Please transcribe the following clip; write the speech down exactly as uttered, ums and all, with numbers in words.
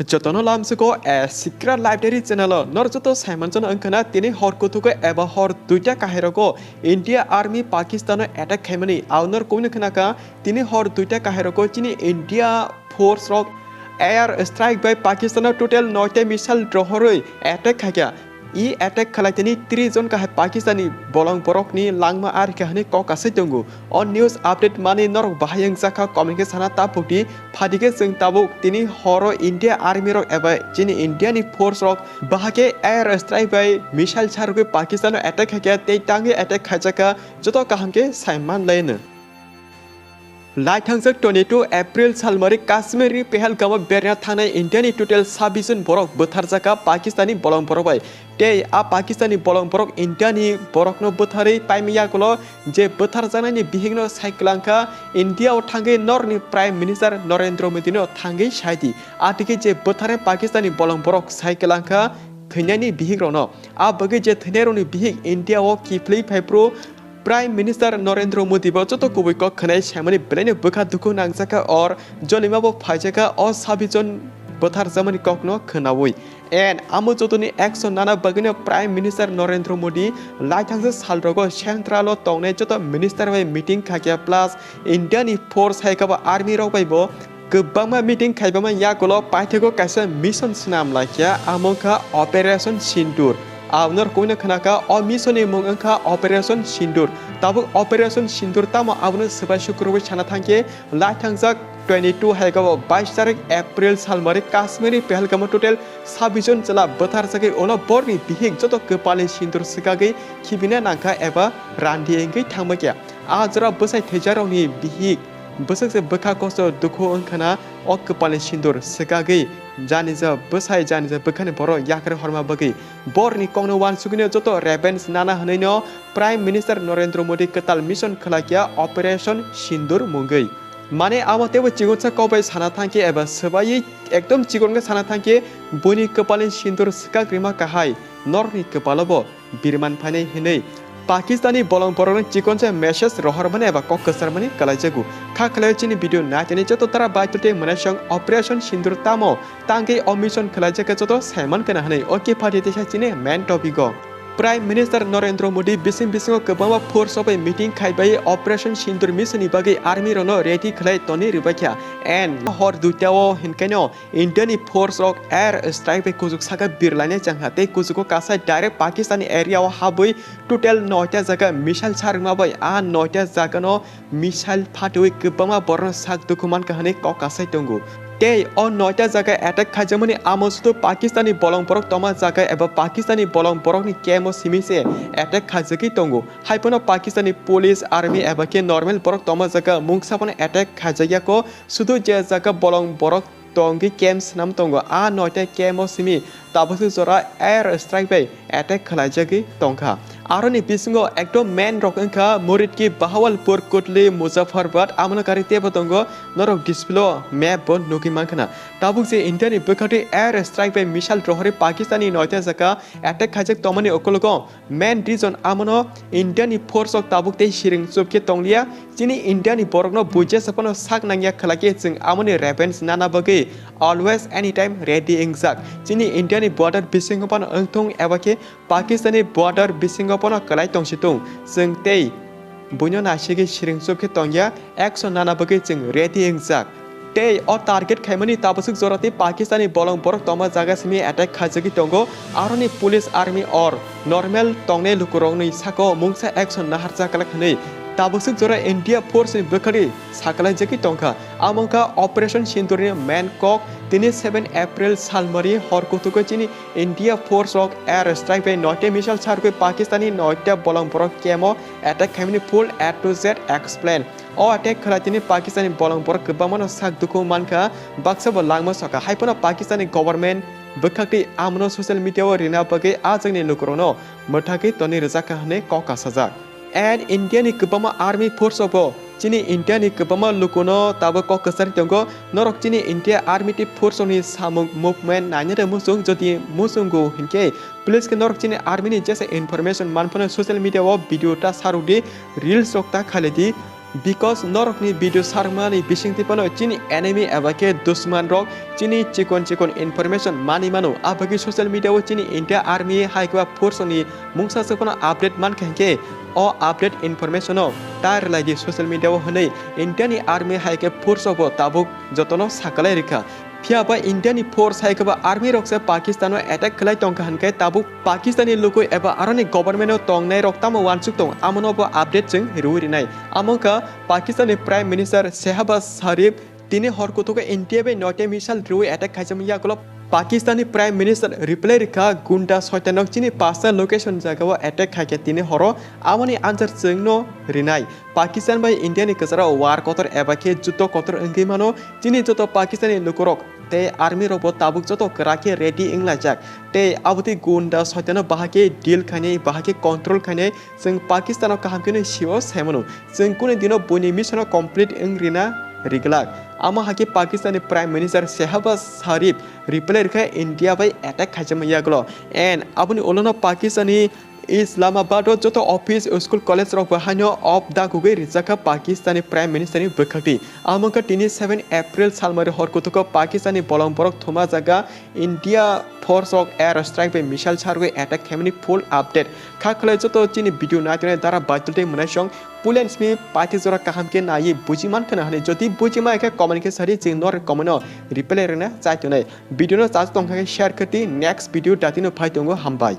Jotono lamsugo a secret library channel o nor joto saimanjano wngkhana tini hor kuthugo eba hor duita kahairogo India Army Pakistan o attack khaimani. Ao nor kubuni khnaka tini hor duita kahairogo chini India force rok air strike bai Pakistan o total noita missile rohorwi attack khaikha. I attack khalai tini tris jon kahai Pakistani bolong borokni langma arikha hwnwi kok asai tongo. O news update mani norok bahai wngjakha comment khe sana tapukdi. Phaidi khe chwng tabuk tini horo India Army rok eba chini India ni force rok bahai khe air strike bai missile charwgwi Pakistan o attack khaikha tei tangwi attack khaijakha joto kaham khe sai manlaino. Laithangjak twenty two April salmari Kashmir ni Pahalgam o berna thangnai India ni total sabbish jon borok bwtharjakha Pakistani bolong borok bai. Tei a Pakistani bolong borok India ni borokno bwtharwi paimya yagulo je bwtharjaknaini bihikno sai kwlangkha India o thangwi norni Prime Minister Narendra Modi no thangwi saidi. A tike je bwtharwi Pakistani bolong borok sai kwlangkha thwinani bihikrokno. A bagwi je thwinairokni bihik India o kiphilwi phaiphru Prime Minister Narendra Modi bo joto kubui kok khwnai saimani belaino bwkha dukhu nangjakha or jolima bo phaijakha o sabbish jon bwtharjakmani kokno khwnaui. And amo jotoni action nana bagwino Prime Minister Narendra Modi laithangsa salrogo central o tongnai joto minister bai meeting khaikha plus India ni force hai khe bo army rok bai bo kwbangma meeting khaibama yagulo paithego kaisa mission swnam laikha, amo wngkha Operation Sindoor. Abonor kuino khnakha o mission ni mung wngkha Operation Sindoor. Tabuk Operation Sindoor tamo abono swbai sukrubwi sana thangkhe laithangjak twenty two hai khe bo bais tarik April salmari Kashmir ni Pahalgam o total sabbish jon chwla bwtharjagwi ulo borni bihik joto kwpalni sindur swkagwi khibina nangkha eba randi wngwi thangbaikha. A jora bwsai thwijakrokni bihik bwswk se bwkha kosto dukhu wngkhana o kwpalni sindur swkagwi janija bwsai janija bwkhani borok yakarwi horma bagwi borni kokno uansugwino joto revenge nana hwnwino Prime Minister Narendra Modi kwtal mission khwlaikha Operation Sindoor mungwi. Mane amo teibo chikonsa kokbai sana thangkhe eba swbaiwi ekdom chikon khe sana thangkhe buini kwpalni sindur swkak rima kahai norokni kwpalo bo birman phainai hinwi Pakistani bolong borokno chikonsa message rohormani eba kok kwcharmani kwlaijago. Kha khlaio chini video naitani joto tara bai tei mwnaisong Operation Sindoor tamo tangwi o mission khwlaijak khe joto saiman kana hinwi o khe phatwi teisa chini main topic o. Prime Minister Narendra Modi bising bisingo kwbangma force rok bai meeting khaibai Operation Sindoor mission ni bagwi army rokno ready khlai toni rwbaikha and hor duita o hinkaino India ni force rok air strike bai kuchuk saka birlainai changkha tei kuchugo kasai direct Pakistan ni area o habwi total noita jaga missile charwkma bai a noita jaga no missile phatwi kwbangma borokno sak dukhu mankha hwnwi kok kasai tongo. Tei o noita jaga attack khaijakmani amo sudu Pakistani bolong borok tongma jaga eba Pakistani bolong borokni camp o simi se attack khaijagwi tongo. Haiphano Pakistani police, army eba khe normal borok tongma jaga mungsa phano attack khaijakya kho, sudu je jaga bolong borok tongwi camp swnam tongo, a noita camp o simi tabukse jora air strike bai attack khwlaijagwi tongkha. Aroni bisingo ekdom main rok wngkha Muridki, Bahawalpur, Kutli, Muzaffarabad, amoni kari teibo tongo, norok display o map bo nugwi mankha na. Tabuk je India ni bwkhati air strike bai missile rohorwi Pakistan ni noita jaga attack khaijak tongmani ukologo main reason amono India ni force rok tabuk tei siring chupkhe tongliya. Chini India ni borokno buija se phano sak nangya khlai khe chwng amoni revenge nana bagwi always anytime ready wngjak. Chini India ni border bisingo phano wngthung eba khe Pakistan ni border bisingo phano kwlai tongsitung, chwng tei buino naisigwi siring chupkhe tongya, action nana bagwi chwng ready wngjak. Tei o target khaimani tabaswk jora tei Pakistan ni bolong borok tongma jaga simi attack khaijagwi tongo. Aroni police, army or normal tongnai lukurokni sako mungsa action naharjak kwlak hwnwi tabaswk jora India force ni bwkhadi sakalaijagwi tongkha. Amo wngkha Operation Sindoor ni main kok. Tini seven April salmari hor kutugo chini India force rok air strike bai noita missile charwgwi Pakistan ni noita bolong borok camp o attack khaimani full A to Z explain. O attack khwlai tini Pakistani bolong borok kwbangmano sak dukhu mankha, baksa bo langma soka. Haiphano Pakistani government bwkhaktwi amono social media o rina bagwi a jagni lukurokno mwthagwi toni rwjakha hwnwi kok kasajak. And India ni kwbangma army force rok bo chini India ni kwbangma lukuno tabuk kok kwcharwi tongo. Norok chini India army tei force rokni samung movement nainani muchung, jodi muchungo hinkhe please khe norok chini army ni jesa information manphano social media o video ta sarwkdi, reels rok ta khailidi. Because norokni video sarmani bisingtwi phano chini enemy eba khe dusman rok chini chikon chikon information mani mano, abagwi social media o chini India army hai khe force ni mungsa se phano update mankha hinkhe o update information o ta rwlaidi social media o hwnwi India ni army hai khe force o bo tabuk jotono sakalai rikha. Phiya ba India ni force hai khe ba army rok se Pakistan o attack khlai tongkha hinkhe tabuk Pakistan ni luku eba aroni government o tongnai rok tamo wansuk tong, amono bo update chwng rwi rinai. Amo wngkha Pakistan ni Prime Minister Shehbaz Sharif tini hor kutugo India bai note missile rwi attack khaijak yagulo Pakistan ni Prime Minister reply rikha, gunda soitanok chini pasta location jagao attack khaikhe tini horo amoni answer chwngno rinai. Pakistan bai India ni kwcharo war kotor eba khe juddo kotor wngwi mano. Chini joto Pakistan ni lukurok tei army rok bo tabuk joto kwrak khe ready wnglaijak. Tei abotwi gunda soitano bahai khe deal khainai, bahai khe control khainai. Chwng Pakistan o kaham kheno sio saimano. Chwng kunu dino buini mission o complete wng rina riglak. Amo hai khe Pakistan ni Prime Minister Shehbaz Sharif reply rikha India bai attack khaijak yagulo. And aboni ulono Pakistan ni Islamabad o joto office, school, college rok bo haino off dagugwi rijak kha Pakistan ni Prime Minister ni bwkhakti. Amo wngkha tini seven April salmari hor kutugo Pakistan ni bolong borok thuma jaga India force rok air strike bai missile sarwi attack khaimani full update. Kha khwlai joto chini video naitongnai dara baitul tei mwnaisong pulen simi paiti jora kaham khe naiwi buji mankha na hwnwi. Jodi buji maya khe comment khe sadi chwng norok comment o reply rwna chai tongnai. Video no chajak tongkha khe share khwti, next video datino phai tongo, hambai.